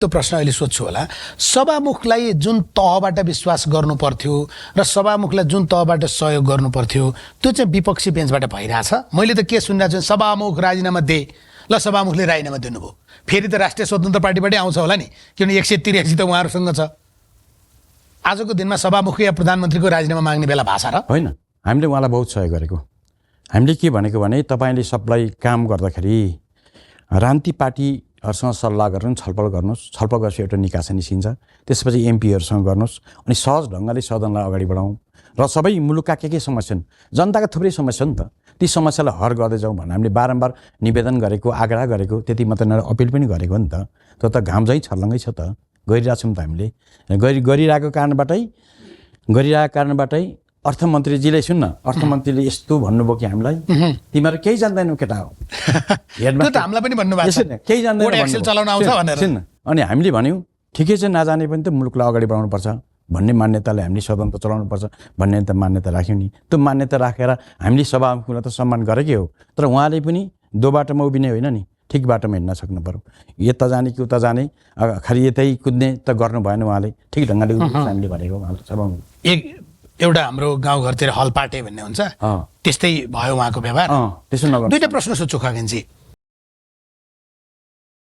त्यो प्रश्न अहिले सोध्छु होला। सभामुखलाई जुन तहबाट विश्वास गर्नु पर्थ्यो र सभामुखलाई जुन तहबाट सहयोग गर्नु पर्थ्यो त्यो चाहिँ विपक्षी बेन्चबाट भइरहेछ। मैले त के सुनिरहेको छु, सभामुख राजीनामा दे, ल सभामुखले राजीनामा दिनुभयो, फेरि त राष्ट्रिय स्वतन्त्र पार्टीबाटै आउँछ होला नि, किनभने 183 त उहाँहरूसँग छ। आजको दिनमा सभामुख या प्रधानमन्त्रीको राजीनामा माग्ने बेला भाषा र होइन। हामीले उहाँलाई बहुत सहयोग गरेको। हामीले के भनेको भने तपाईँले सबलाई काम गर्दाखेरि राजनीति पार्टीहरूसँग सल्लाह गर्नु, छलफल गर्नुहोस्, छलफल गरेपछि एउटा निकास निस्किन्छ, त्यसपछि एमपीहरूसँग गर्नुहोस्, अनि सहज ढङ्गले सदनलाई अगाडि बढाउँ र सबै मुलुकका के समस्या छन्, जनताका थुप्रै समस्या नि त, ती समस्यालाई हल गर्दै जाउँ भनेर हामीले बारम्बार निवेदन गरेको, आग्रह गरेको, त्यति मात्र नभएर अपिल पनि गरेको नि त। त्यो त घाम झैँ छर्लङ्गै छ त, गरिरहेछौँ त हामीले। गरिरहेको कारणबाटै अर्थमन्त्रीजीले सुन्न, अर्थमन्त्रीले यस्तो भन्नुभयो कि हामीलाई तिमीहरू केही जान्दैनौ केटा हो, त्यो त हामीलाई पनि भन्नुभएको छ, केही जान्दैन एक्सेल चलाउन आउँछ भनेर। अनि हामीले भन्यौँ ठिकै छ, नजाने पनि त मुलुकलाई अगाडि बढाउनुपर्छ भन्ने मान्यताले हामीले सदन त चलाउनुपर्छ भन्ने त मान्यता राख्यौँ नि। त्यो मान्यता राखेर हामीले सभामुखलाई त सम्मान गरेकै हो, तर उहाँले पनि दो बाटोमा उभिने होइन नि, ठिक बाटोमा हिँड्न सक्नु पऱ्यो। यता जाने कि उता जाने, खालि यतै कुद्ने त गर्नु भएन, उहाँले ठिक ढङ्गले हामीले भनेको सभामुख। एउटा हाम्रो गाउँघरतिर हलपाटे भन्ने हुन्छ, त्यस्तै भयो उहाँको व्यवहार। त्यसो नगर्नु। दुईटा प्रश्न सोध्छु खगेनजी।